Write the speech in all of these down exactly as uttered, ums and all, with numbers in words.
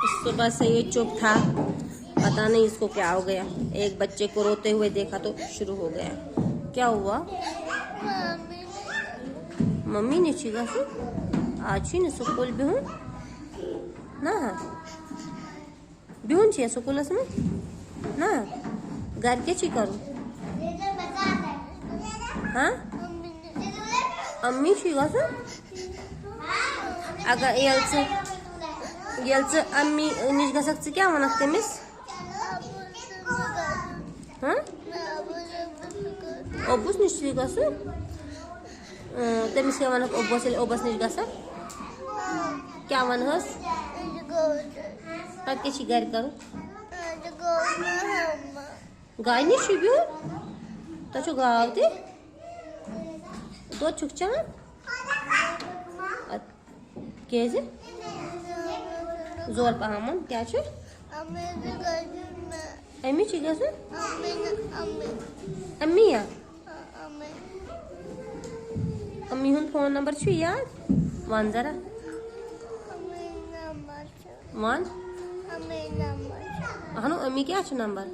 सुबह से ये चुप था, पता नहीं इसको क्या हो गया। एक बच्चे को रोते हुए देखा तो शुरू हो गया। क्या हुआ? मम्मी ने छिगा से आज ही ने स्कूल भी हूँ ना। बिहुन چھِ سکوٗلَس منٛز؟ نہ۔ گَرِ کیٛاہ چھُے کَرُن؟ ہاں؟ اَمی چھُے گژھُن؟ اگر ییٚلہِ ژٕ، ییٚلہِ ژٕ اَمی نِش گژھکھ، ژٕ کیٛاہ وَنَکھ تٔمِس؟ ہاں؟ اوبُس نِش چھُے گژھُن؟ اۭں، تٔمِس کیٛاہ وَنَکھ اوبُس، ییٚلہِ اوبُس نِش گژھکھ؟ کیٛاہ وَنہٕ ہس؟ پَتہٕ کیٛاہ چھِ گَرِ کَرُن؟ گاے نِش چھُ بِہُن۔ تۄہہِ چھُو گاو تہِ؟ دۄد چھُکھ چٮ۪وان؟ اَدٕ کیٛازِ؟ زور پَہَم وَن، کیٛاہ چھُ؟ اَمی چھُ گژھُن؟ اَمی یا؟ اَمی ہُنٛد فون نمبر چھُ یاد؟ وَن ذرا۔ وَن۔ اَہنو، اَمی کیٛاہ چھُ نمبر؟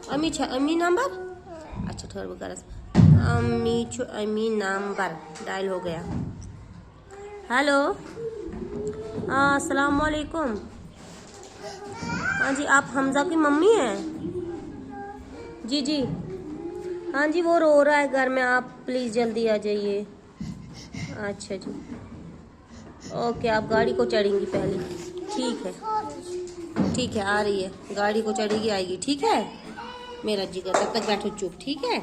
اَمی چھا اَمی نمبر؟ اچھا، ٹھٔہر بہٕ کَرَس۔ اَمی چھُ اَمی نمبر۔ ڈائل ہو گیا۔ ہیلو۔ ہاں، السلام علیکم۔ ہاں جی، آپ حمزہ کی ممی ہیں؟ جی، جی۔ ہاں جی، وہ رو رہا ہے گھر میں، آپ پلیز جلدی آ جائیے۔ اچھا جی، اوکے، آپ گاڑی کو چڑھیں گی پہلے۔ ٹھیک ہے، ٹھیک ہے، آ رہی ہے، گاڑی کو چڑھے گی، آئے گی، ٹھیک ہے میرا جگر۔ تب تک بیٹھو چپ، ٹھیک ہے؟